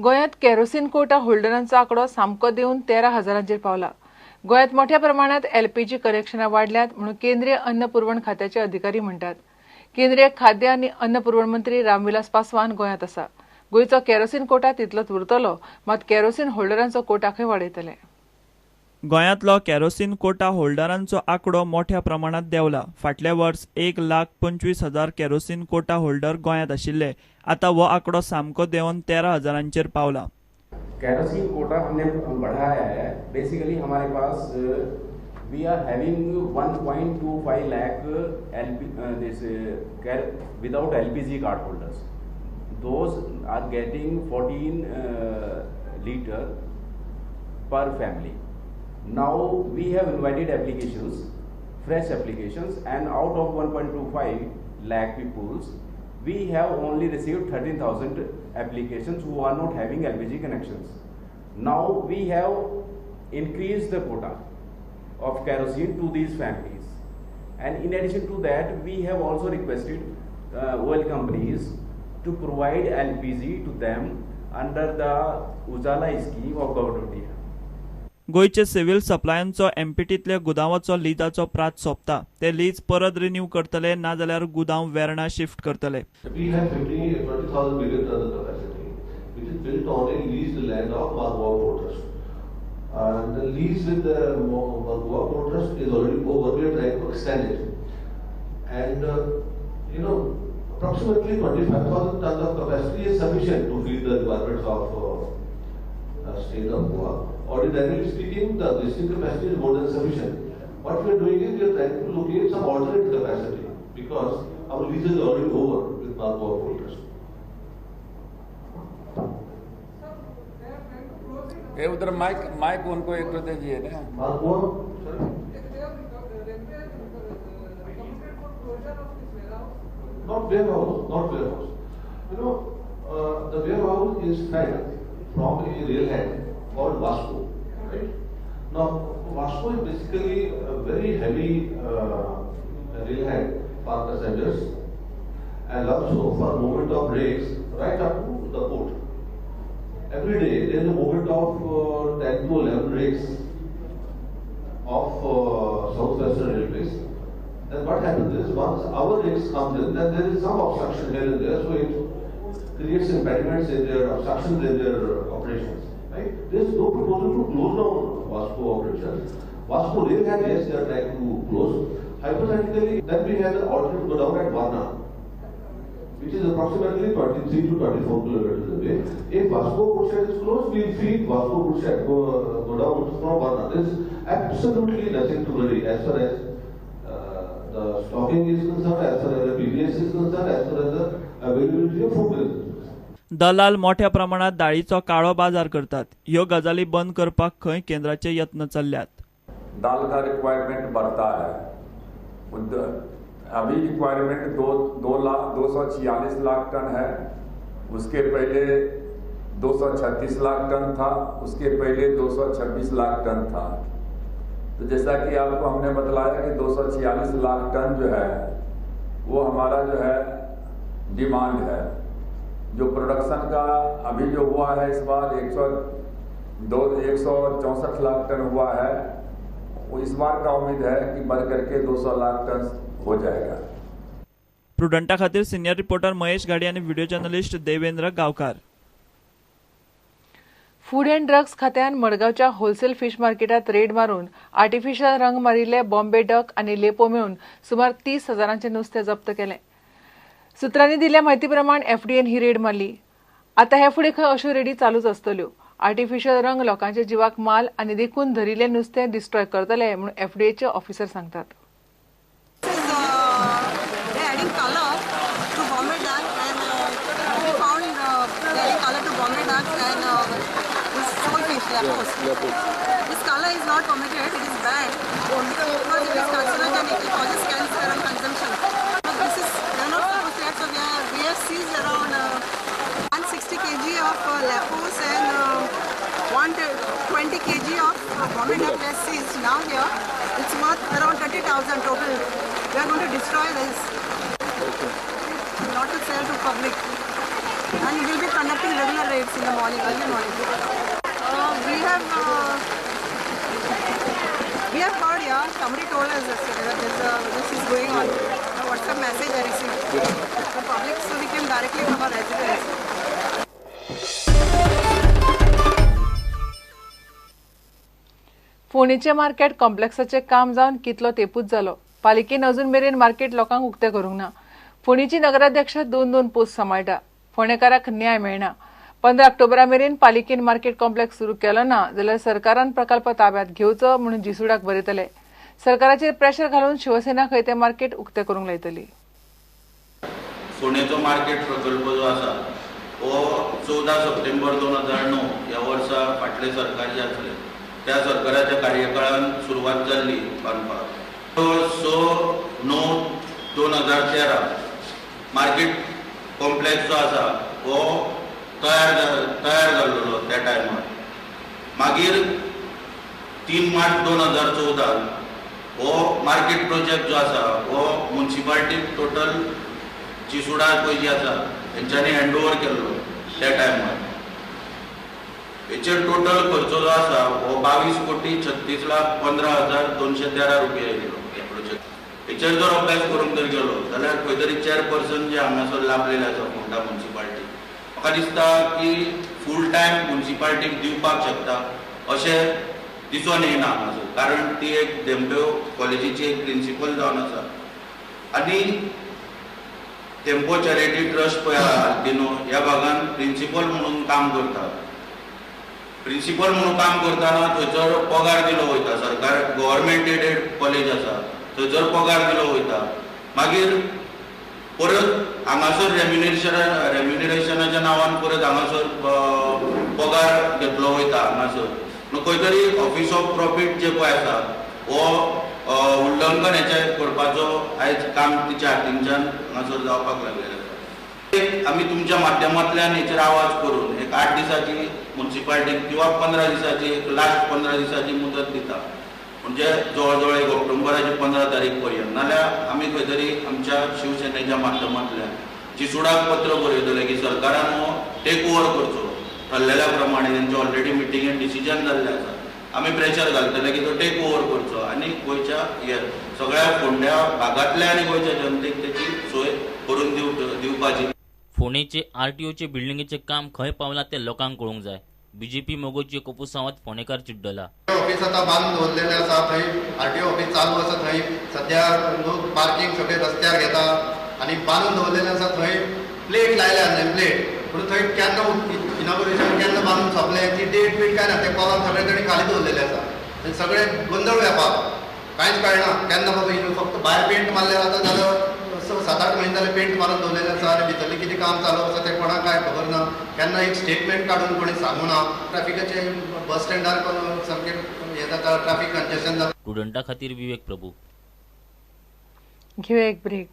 गोंयांत केरोसीन कोटा होल्डरांचो आंकडो सामको देंवन 13,000 पावला. गोंयांत मोठ्या प्रमाणात एलपीजी कनेक्शनां वाडल्यात म्हणून केंद्रीय अन्न पुरवण खात्याचे अधिकारी म्हणटात. केंद्रीय खाद्य आनी अन्न पुरवण मंत्री रामविलास पासवान गोंयांत आसा. गोंयचो केरोसीन कोटा तितलोच उरतलो, मात केरोसीन होल्डरांचो कोटा खंय वाडयतले. गोंयांतलो केरोसीन कोटा होल्डरांचो आंकडो मोठ्या प्रमाणात देंवला. फाटल्या वर्स 1,25,000 केरोसीन कोटा होल्डर गोंयांत आशिल्ले. आतां हो आंकडो सामको देंवन 13,000 पावला. केरोसीन कोटा हमने बढ़ाया है. बेसिकली हमारे pass we are having 1.25 lakh LP this without LPG card holders. Those are getting 14 litre per family. Now we have invited applications, fresh applications, and out of 1.25 lakh peoples, we have only received 13,000 applications who are not having LPG connections. Now we have increased the quota of kerosene to these families, and in addition to that, we have also requested oil companies to provide LPG to them under the Ujala scheme of Government of India. गोंयचे civil सप्लायांचो एमपीटींतल्या गुदांवाचो लिजाचो प्रात सोंपता. ते lease परत renew करतले, ना जाल्यार गुदांव Verna shift करतले. We have 20,000 million tons of capacity, which is built on a leased land of Margao Port Trust. And the lease with the Margao Port Trust is already over. We are trying to extend it. And you know, approximately 25,000 tons of capacity is sufficient to feed the requirements of state of Goa. Ordinarily speaking, the existing capacity is more than sufficient. What we are doing is we are trying to locate some alternate capacity because our lease is already over with Margao Port Trust. ये उधर mic mic उनको एक तो दीजिए ना. Margao, sorry. Not warehouse, not warehouse. You know, the warehouse is fed from a railhead called Vasco, right? Now, Vasco is basically a very heavy railhead for passengers and also for movement of rakes right up to the port. Every day there is a movement of 10 to 11 rakes of South Western Railways. Then what happens is, once our rakes comes in, then there is some obstruction here and there, so it creates impediments in their obstructions in their operations. Right? There is no proposal to close down Vasco operations. Vasco railhead, yes, they are trying to close. Hypothetically, then we have the alternate go down at Varna, which is approximately 23 to 24 kilometers away. If Vasco Port Shed is closed, we will feed Vasco Port Shed go down from Varna. There is absolutely nothing to worry as far as the stocking is concerned, as far as the PBS is concerned, as far as the availability of food is concerned. दलाल मोठ्या प्रमाणात दाळीचो काळो बाजार करतात. ह्यो गजाली बंद करपाक खंय केंद्राचे यत्न चल्ल्यात. दाल का रिक्वायरमेंट बढ़ता है. अभी रिक्वायरमेंट 2,46 लाख टन है. उसके पहले 236 लाख टन था, उसके पहले 226 लाख टन था. तो जैसा कि आपको हमने बतलाया कि 246 लाख टन जो है वो हमारा जो है डिमांड है. जो प्रोडक्शन का अभी जो हुआ है इस बार 164 लाख टन हुआ है. वो इस बार का उम्मीद है कि बढ़ करके 200 लाख टन हो जाएगा. प्रुडंटा खातीर सिनियर रिपोर्टर महेश गाडी आणि video journalist Devendra Gaonkar. Food and drugs खात्यान मडगांवच्या होलसेल फिश मार्केटात रेड मारून आर्टिफिशियल रंग मारिल्ले बॉम्बे डक आनी लेपो मेळून सुमार 30,000 नुस्तें जप्त केलें. सुत्रांनी दिल्ल्या म्हायती प्रमाण एफडीएन ही रेड मारली. आतां हे फुडें खंय अश्यो रेडी चालूच आसतल्यो. आर्टिफिशियल रंग लोकांच्या जिवाक माल आनी देखून धरिल्लें नुस्तें डिस्ट्रॉय करतले म्हणून एफडीएचे ऑफिसर सांगतात. This color is not permitted, it is banned because it is carcinogenic, it causes cancer on consumption. So this is, they are not supposed to add, so we have seized around 160 kg of lapos and 120 kg of Bombay duck we have seized now here. It's worth around 30,000 total. We are going to destroy this. Okay. Not to sell to public. And we will be conducting regular raids in the morning, early morning. We have heard, yeah, somebody told us that this is going on. A WhatsApp message I received. The public, so we came directly from our residence. फोंडेचे market कॉम्प्लेक्साचे काम जावन कितलो तेपूच जालो. पालिकेन अजून मेरेन market लोकांक उक्तें करूंक ना. फोंडेची नगराध्यक्ष दोन दोन पोस्ट सांबाळटा. फोंडेकाराक न्याय मेळना. 15 ऑक्टोबरा मेरेन पालिकेन मार्केट कॉम्प्लेक्स सुरू केलो ना जाल्यार सरकारान प्रकल्प ताब्यात घेवचो म्हणून जिसुडाक बरयतले. सरकाराचेर प्रेशर घालून शिवसेना खंय ते मार्केट उक्तें करूंक लायतली. फोंडेचो मार्केट प्रकल्प जो आसा हो 14 सप्टेंबर 2009 ह्या वर्सा फाटलें सरकार जें आसलें त्या सरकाराच्या कार्यकाळान सुरवात जाल्ली बांदपाक. 6/9/2013 मार्केट कॉम्प्लेक्स जो आसा हो तयार जाल्लो त्या टायमार. मागीर 3 मार्च 2014 हो मार्केट प्रोजेक्ट जो आसा हो मुन्सिपालिटी टोटल चिसुडा पळय जी आसा तेंच्यांनी हँड ओवर केल्लो त्या टायमार. हेचेर टोटल खर्चो जो आसा हो 22,36,15,213 रुपया येयलो ह्या प्रोजेक्ट. हेचेर जर अभ्यास करूंक जर गेलो जाल्यार खंय तरी चेअरपर्सन जे हांगासर लाभलेले आसा फोंडा मुन्सिपालिटी, म्हाका दिसता की फूल टायम मुन्सिपालिटीक दिवपाक शकता अशें दिसून येना हांगासर, कारण ती एक धेंपे कॉलेजीची एक प्रिंसिपल जावन आसा आनी धेंपो चॅरिटी ट्रस्ट पळय आल्तिनो ह्या भागान प्रिंसिपल म्हणून काम करता. प्रिंसिपल म्हणून काम करतना थंयसर पगार दिलो वयता, सरकार गव्हर्मेंट एडेड कॉलेज आसा थंयसर पगार दिलो वयता. मागीर परत हांगासर रेम्युनरेशनाच्या नांवान परत हांगासर पगार घेतलो वयता हांगासर. खंय तरी ऑफिस ऑफ प्रॉफीट जे पळय आसा हो उल्लंघन हेचें करपाचो आयज काम तिच्या हातींच्यान हांगासर जावपाक लागलेलें आसा. एक आमी तुमच्या माध्यमांतल्यान हेचेर आवाज करून एक 8 दिसाची मुन्सिपालिटीक किंवा 15 दिसाची एक लास्ट 15 दिसाची मुदत दिता, म्हणजे जवळ जवळ एक ऑक्टोबराची 15 तारीख पर्यंत. नाल्यार आमी खंय तरी आमच्या शिवसेनेच्या माध्यमांतल्यान जिसुडाक पत्र बरयतले की सरकारान हो टेक ओवर करचो ठरलेल्या प्रमाणे. तेंचे ऑलरेडी मिटिंगेन डिसिजन जाल्लें आसा. आमी प्रेशर घालतले की तो टेक ओवर करचो आनी गोंयच्या सगळ्या फोंड्या भागांतल्या आनी गोंयच्या जनतेक तेची सोय करून दिवपाची. फोंडेचे आरटीओचे बिल्डिंगेचें काम खंय पावलां तें लोकांक कळूंक जाय. बीजेपी मगोचे कोपुसांवात फोंडेकार चिड्डला. ऑफिस आतां बांदून दवरलेलें आसा, थंय आरटीओ ऑफिस चालू आसा. थंय सद्या लोक पार्किंग सगळे रस्त्यार घेता आनी बांदून दवरलेलें आसा. थंय प्लेट लायल्या नेम प्लेट, पूण थंय केन्ना इनॉग्रेशन केन्ना बांदून सोंपलें ती डेट बीट काय ना. ते कॉलम सगळे ताणी खाली दवरलेले आसा. सगळे गोंदळ व्यापार, कांयच कळना केन्ना बाबा. फक्त भायर पेंट मारल्यार आतां जालो 7-8 म्हयने जाले पेंट मारून दवरलेलें आसा आनी भितरलें कितें काम चालू आसा तें कोणाक कांय खबर ना. केन्ना एक स्टेटमेंट काडून कोणी सांगू ना. ट्राफिकाचे बस स्टँडार सामकें हें जाता, ट्राफीक कंजेशन जाता. स्टुडंटा खातीर विवेक प्रभू. घेवया एक ब्रेक.